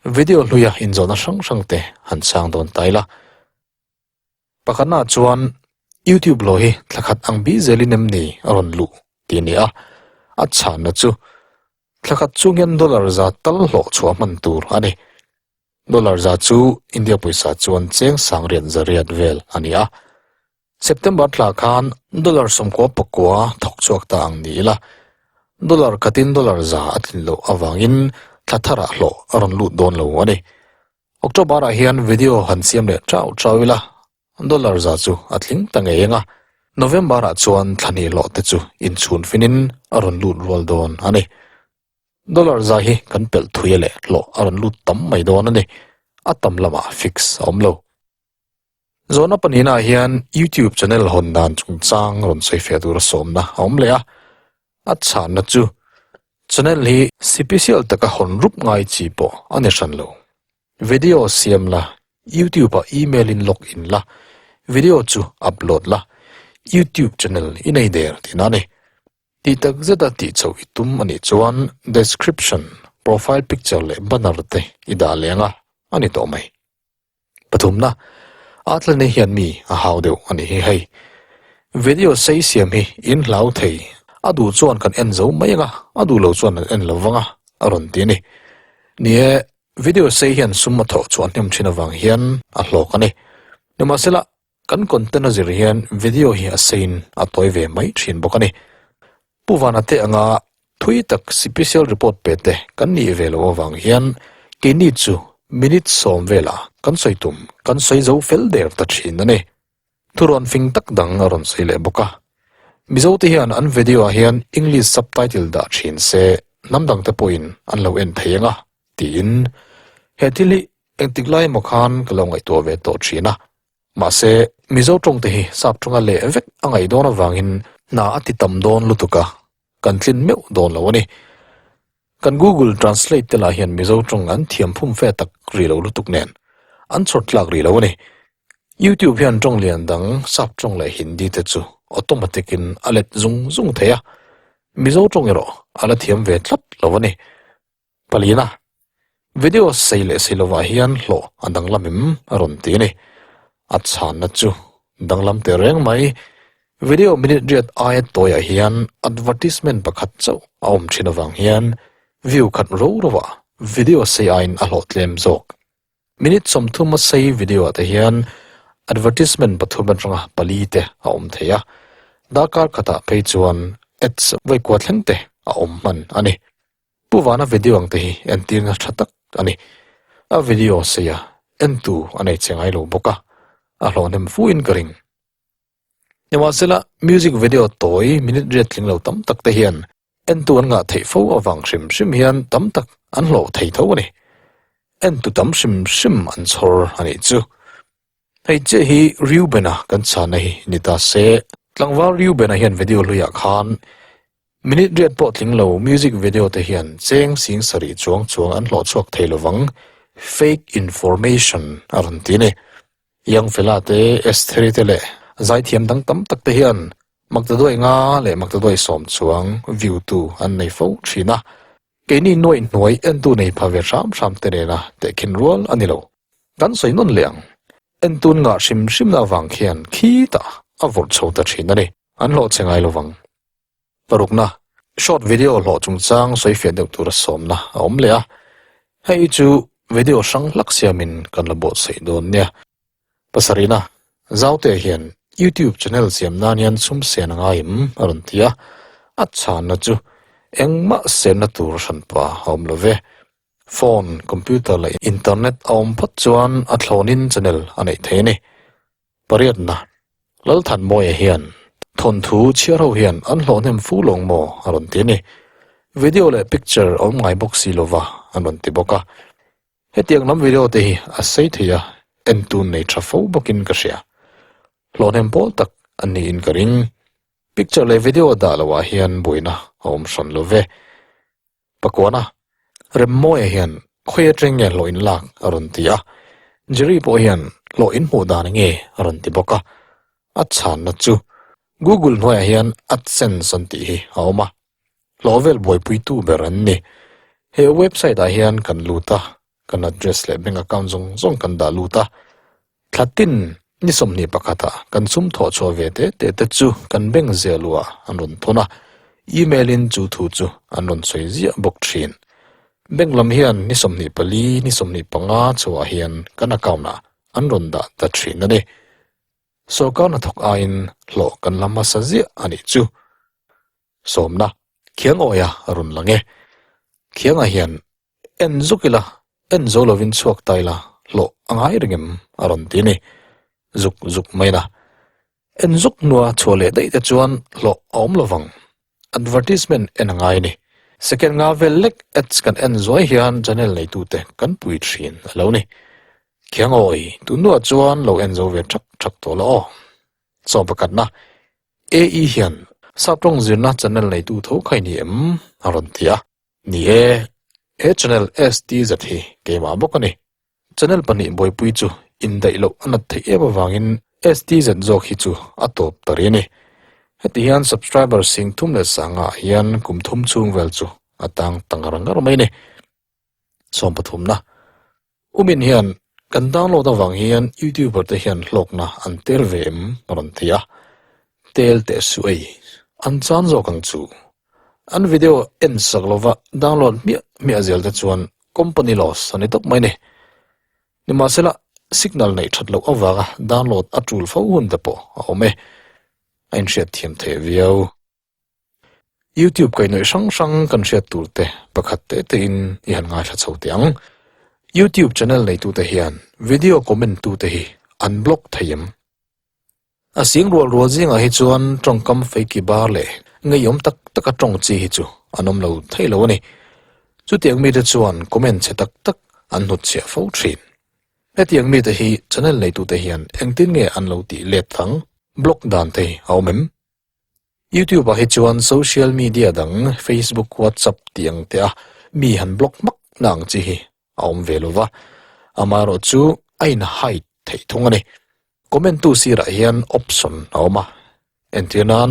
Video hluia inzawhna hrang hrang te han chhang dawn ta ila. Pakhatnaah chuan YouTube law hi thla khat ang bih zelin em ni a rawn luh tih a ni a, a chhanna chu thla khat chung hian dollar za tal hlawh chhuah hman tur a ni. Dollar za chu India pawisa chuan cheng sang riat za riat vel a ni a. September thla khan dollar 90 pakua thawk chhuak ta ang ni ila, dollar khatin dollar za a tlin loh avangin thla tharah hlawh a rawn lut dawn lo a ni. October ah hian video han siam leh chau chau ila, dollar za chu a tling ta ngei ang a, November ah chuan thla hnih hlawh te chu inchhun finin a rawn lut rual dawn a ni. Dollar za hi kan pelh thui a leh hlawh a rawn lut tam mai dawn a ni, a tam lamah fix a awm lo. Zawhna pahnihna ah hian YouTube channel hawn dan chungchang rawn sawi fiah tura sawmna a awm leh a, a chhanna chu channel hi sipisial taka hawn rup ngai chi pawh a ni hran lo. Video siam la, YouTube ah email in log in la, video chu upload la, YouTube channel i nei der tihna a ni. Tih tak zeta tih chhoh i tum a nih chuan description, profile picture leh banner te i dah leng a, a ni tawh mai. Pathumna, Atlane hian mi a hau deuh a nih hi hei. Video sei siam hi in hlau thei, a duh chuan kan en zo mai anga, a duh lo chuan an en lo vang a, a rawn ti a ni. Ni e, video sei hian sum a thawh chhuah hnem thin avang hian a hlawk a ni. Nimahsela, kan content a zir hian video hi a seiin a tawi ve mai thin bawk a ni. Pu Vana te anga thui tak sipisial report pe te kan nih ve loh avang hian keini chu minute sawm velah kan sawi tum kan sawi zo fel der ta thin a ni. Thurawn fing tak dang a rawn sawi leh bawk a. Mizo te hian an video ah hian English subtitle dah thin se hnam dang te pawhin an lo en thei ang a tiin he thil hi Engtik lai emaw khan ka lo ngaihtuah ve tawh thin a, mahse Mizo tawng te hi sap tawnga leh vek a ngaih dawn avangin hna a ti tam dawn lutuk a, kan tlin meuh dawn lo a ni. Kan Google Translate te lah hian Mizo tawng an thiam phum fe tak rih lo lutuk nen an chhawr tlak rih lo a ni. YouTube hian tawng lian dang sap tawng leh Hindi te chu automatic in a let zung zung thei a, Mizo tawng erawh a la thiam ve tlat lo a ni. Palina, Video sei leh sei lovah hian hlawh a danglam em a rawn ti a ni. A chhanna chu danglam teh reng mai. Video minute riat aia tawiah hian advertisement pakhat chauh a awm thin avang hian view khat ro rovah video sei aiin a hlawh tlem zawk. Minute 30 a sei video ah te hian advertisement pathum atanga pali te a awm thei a, darkar khatah phei chuan ads vawi thleng te a awm hman a ni. Pu Vana video ang te hi entirna tha tak a ni. A video sei a, entu a nei che ngai lo bawk a, a hlawhnem fuin ka ring. Nimahsela, music video tawi minute riat tling lo tam tak te hian entu an ngah theih fo avang hrim hrim hian tam tak an hlawh thei tho a ni. Entu tam hrim hrim an chhawr a nih chu. Hei chiah hi Reuben-a kan chhana hi ni ta se. Tlangval Reuben-a hian video hluiah khan Minute riat pawh tling lo music video te hian cheng sing sarih chuang chuang an hlawh chhuak thei lovang, fake information a rawn ti a ni. Young Fela te, Estheri te leh zaithiam dang tam tak te hian Maktaduai nga leh Maktaduai sawm chuang view tu an nei fo thin a, keini nuaih hnuai entu nei pha ve hram hram te nena tehkhin rual a ni lo. Kan sawi nawn leh ang. Entun ngah hrim hrimna avang khian khitah a vawrh chho ta thin a ni. An hlawh che ngai lovang. Parukna, short video hlawh chungchang sawi fiah deuh tura sawmna a awm leh a, hei chu video hrang hlak siamin kan la buatsaih dawn nia. Pasarihna, Zaute hian YouTube channel siam nan hian sum sen a ngai em? a rawn ti a, a chhanna chu engmah senna tur hranpa a awm lo ve. Phone, computer leh internet a awm phawt chuan a thlawnin channel a neih thei a ni. Pariatna, Lalthanmawia hian thawnthu chhiar ho hian an hlawh hnem fu lawng maw a rawn ti a ni. Video leh picture a awm ngai bawk si lova an rawn ti bawk a. Hetiang lam video te hi a sei thei a, entun nei tha fo bawkin ka hria. Hlawh hnem pawl tak an niin ka ring. Picture leh video dah loh ah hian buaina a awm hran lo ve. Pakuana, Remmawia hian khawi atang nge hlawh in lak a rawn ti a, Jerry pawh hian hlawh in hmuh dan nge a rawn ti bawk a, a chhanna chu Google hnuaiah hian AdSense an tih hi a awm a, hlawh vel buaipuitu ber an ni. He website ah hian kan lut a. Kan address leh bank account zawng zawng kan dah lut a. Thla tin ni 21 ah kan sum thawh chhuah ve te te te chu kan bank ziah luah an rawn thawn a, email in chu thu chu an rawn sawi ziah bawk thin. Bank lam hian ni 24, ni 25 chhuah hian kan account ah an rawn dah ta thin a ni. Sorkar hnathawk aiin hlawh kan la hmasa ziah a nih chu. Sawmna, Khiangawia a rawn lang e. Khiangah hian En zuk ila, en zo lovin chhuak ta ila, hlawh a ngai reng em? a rawn ti a ni. Zuk zuk mai na. En zuk hnua chhuah leh daih te chuan hlawh a awm lo vang. Advertisement en a ngai a ni. Second nga vel lek ads kan en zuai hian channel neitute kan pui thin a lo ni. Khiangawi, tun hnuah chuan lo en zo ve thak thak tawh la aw. Chaw pakhatna, AE hian Saptawng zirna channel neitu tho kha i ni em? a rawn ti a. Ni e, he channel STZ hi keimah bawk a ni. Channel pahnih buaipui chu indaih loh a nat theih em avangin STZ zawk hi chu a tawp ta rih a ni. Heti hian subscriber sing thum leh sangah hian kum thum chhung vel chu a tang ta ngar ngar mai a ni. Sawmpathumna. Umin hian kan download avang hian youtuber te hian hlawkna an tel ve em a rawn ti a, tel teh suh ei, an chan zawk ang chu. An video en sak lova download hmiah hmiah zel te chuan company loss a ni tawp mai ni. Nimahsela signal neih that loh avanga download a tul fo hun te pawh a awm e, a inhriat thiam theih viau. YouTube kaihhnawih hrang hrang kan hriat tur te pakhat te te in i han ngaithla chho teh ang. YouTube channel neitute hian video comment tu te hi an block thei em? A sing rual rual zingah hi chuan tawngkam feiki bar leh ngeiawm tak taka tawng chi hi chu an awm lo thei lo a ni. Chutiang mite chuan comment chhe tak tak an hnutchhiah fo thin. Hetiang mite hi channel neitute hian engtin nge an lo tih let thang? Block dan te hi a awm em? YouTube ah hi chuan social media dang Facebook, WhatsApp tih ang te a mi han block hmak na ang chi hi a awm ve lo va, amaherawh chu a in hide theih thung a ni. Comment tu sirah hian option a awm a, entir nan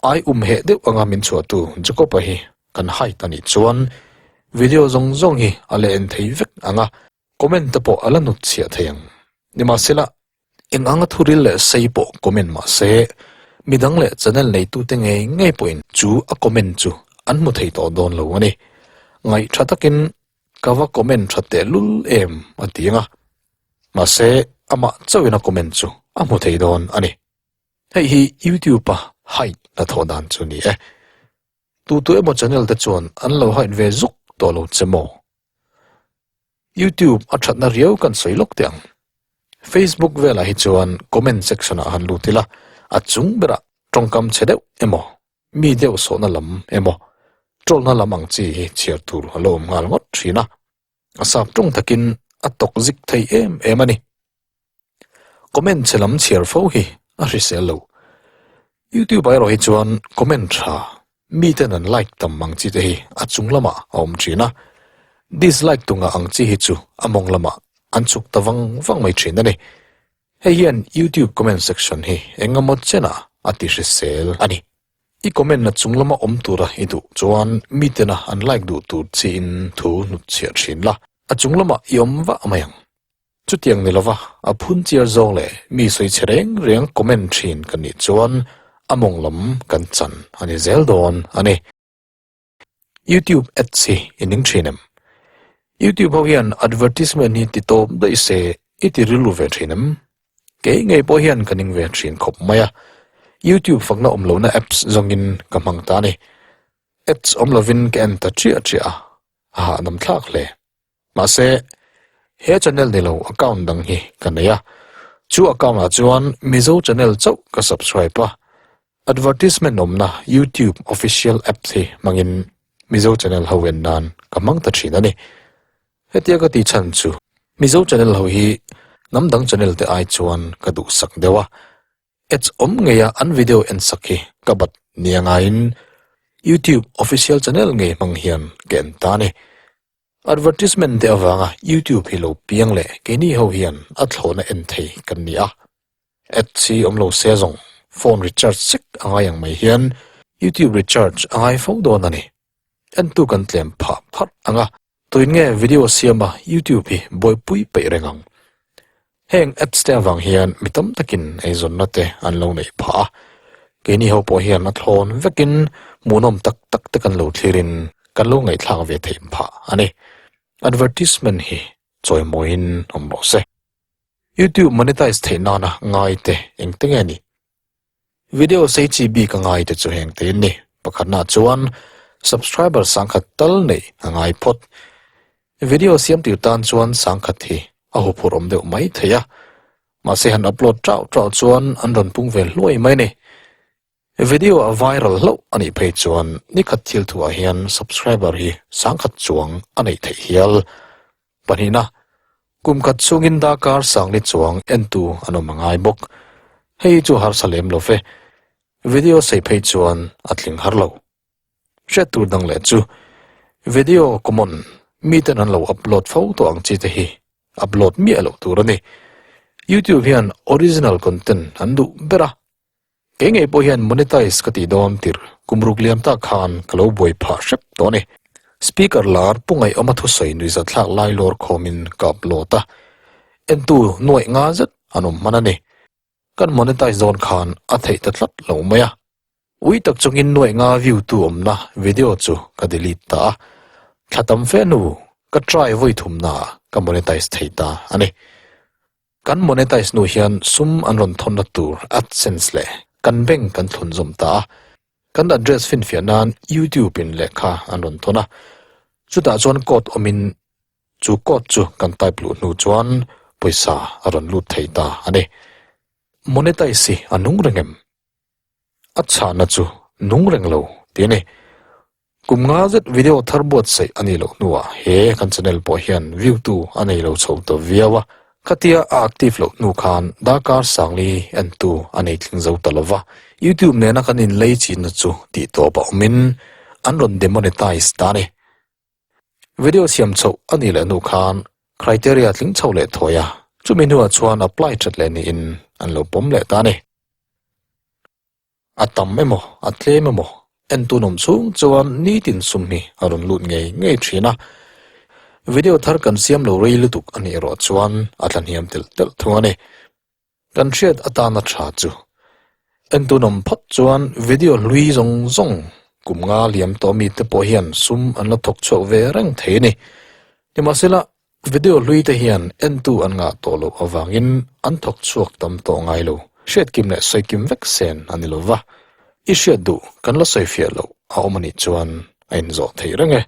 ai um heh deuh anga min chhuahtu Jacob-a hi kan hide a nih chuan video zawng zawng hi a la en thei vek ang a, comment te pawh a la hnut chhiah thei ang. Nimahsela Eng anga thuril leh sei pawh comment mah se, midang leh channel neitute ngei ngei pawhin chu a comment chu an hmu thei tawh dawn lo a ni. Ngaih tha takin ka va comment tha tehlul em a ti ang a, mahse amah chauhin a comment chu a hmu thei dawn a ni. Hei hi YouTube-a hide hnathawh dan chu ni e. Tu tu emaw channel te chuan an lo hide ve zuk tawh lo che maw? YouTube a thatna riau kan sawi lawk teh ang. Facebook velah hi chuan comment section ah han lut ila, a chung berah tawngkam chhe deuh emaw, mi deuh sawhna lam emaw, trollna lam ang chi hi chhiar tur a lo awm nghal ngawt thin a. A sap tawng takin a tawk zik thei em em a ni. Comment chhe lam chhiar fo hi a hrisel lo. YouTube ah erawh hi chuan comment tha, miten an like tam ang chi te hi a chung lamah a awm thin a, dislike tunga ang chi hi chu a mawng lamah an chhuk ta vang vang mai thin a ni. Hei hian YouTube comment section hi eng emaw chenah a ti hrisel a ni. I comment na chung lama awm tura i duh chuan mitena an like duh tur chiin thu hnutchhiah thin la, a chung lamah i awm vah mai ang. Chutiang ni lova a phun chiar zawng leh mi sawi chhe reng reng comment thin kan nih chuan a mawng lam kan chan a ni zel dawn a ni. YouTube ads hi i ning thin em? YouTube ho hian advertisement hi ti tawp daih se i ti rilru ve thin em? Kei ngei pawh hian ka ning ve thin khawp mai a, YouTube fakna awm lohna apps zawngin ka hmang ta a ni. Ads awm lovin ka en ta chiah chiah a, a hahdam thlak hle. Mahse, he channel ni lo account dang hi ka nei a, chu account ah chuan Mizo channel chauh ka subscribe a, advertisement awmna YouTube official app hi hmangin Mizo channel ho en nan ka hmang ta thin a ni. Hetia ka tih chhan chu Mizo channel ho hi hnam dang channel te ai chuan ka duhsak deuh a, ads awm ngeia an video en sak hi ka bat nia ngaiin YouTube official channel ngei hmang hian ka en ta a ni. Advertisement te avanga YouTube hi lo piang leh keini ho hian a thlawhna en thei kan ni a. Ads hi awm lo se zawng phone recharge sek a ngai ang mai hian YouTube recharge a ngai fo dawn a ni. Entu kan tlem phah pharh ang a. Tuin nge video siama YouTube hi buaipui peih reng ang? Heng ads te avang hian mi tam takin eizawnna te an lo neih phah a, keini ho pawh hian a thlawn vekin hmuhnawm tak tak te kan lo thlirin kan lo ngaihthlak ve theih phah a ni. Advertisement hi chawimawiin awm rawh se. YouTube monetize theih nana ngai te engte nge ni? Video sei chi bik a ngai te chu heng te in ni. Pakhatna chuan subscriber sangkhat tal neih a ngai phawt. Video siam tir tan chuan sangkhat hi a huphurh awm deuh mai thei a. Mahse han upload tauh tauh chuan an rawn pung ve hluai mai ni. Video a viral hlauh a nih phei chuan nikhat thil thuah hian subscriber hi sangkhat chuang a neih theih hial. Pahnihna, kum khat chhungin darkar sangli chuang entu an awm a ngai bawk. Hei chu harsa lem lo ve. Video sei phei chuan a tling har lo. Hriat tur dang leh chu video common miten an lo upload fo tawh ang chi te hi upload miah loh tur a ni. YouTube hian original content an duh ber a. Kei ngei pawh hian monetize ka tih dawn tirh kum ruk liam tak khan ka lo buai phah hrep tawh a ni. Speaker lar pu ngaihawma thusawi nuihzatthlak lai lawr khawmin ka upload a, entu nuaih nga zet an awm hman a ni. Kan monetize dawn khan a theih ta tlat lo mai a. Ui tak chungin nuaih nga view tu awmna video chu ka delete ta a, thla tam fe hnu ka try vawi thumnaah ka monetize thei ta a ni. Kan monetize hnu hian sum an rawn thawnna tur AdSense leh kan bank kan thlun zawm ta a, kan address finfiah nan YouTube in lehkha an rawn thawn a, chutah chuan code awmin chu code chu kan type luh hnu chuan pawisa a rawn lut thei ta a ni. Monetize hi a nung reng em? A chhahna chu nung reng lo tih a ni. Kum nga zet video thar buatsaih a nih loh hnuah he kan channel pawh hian view tu a nei lo chho ta viau a. Khatia a active loh hnu khan darkar sangli entu a nei tling zo ta lova. YouTube nena kan inlei chinna chu tih tawp a awmin an rawn demonetize ta a ni. Video siam chhoh a nih leh hnu khan criteria tling chho leh thawi a, chumi hnuah chuan apply that leh niin an lo pawm leh ta a ni. A tam emaw, a tlem emaw entun awm chhung chuan nitin sum hi a rawn lut ngei ngei thin a. Video thar kan siam lo rei lutuk a nih erawh chuan a tlahniam telh telh thung a ni. Kan hriat atana tha chu entun awm phawt chuan video hlui zawng zawng kum nga liam tawh mite pawh hian sum an la thawk chhuak ve reng thei a ni. Nimahsela Video hlui te hian entu an ngah tawh loh avangin an thawk chhuak tam tawh ngai lo. Hriatkim leh sawikim vek sen a ni lo va, i hriat duh kan la sawifiah loh a awm a nih chuan a inzawh theih reng e.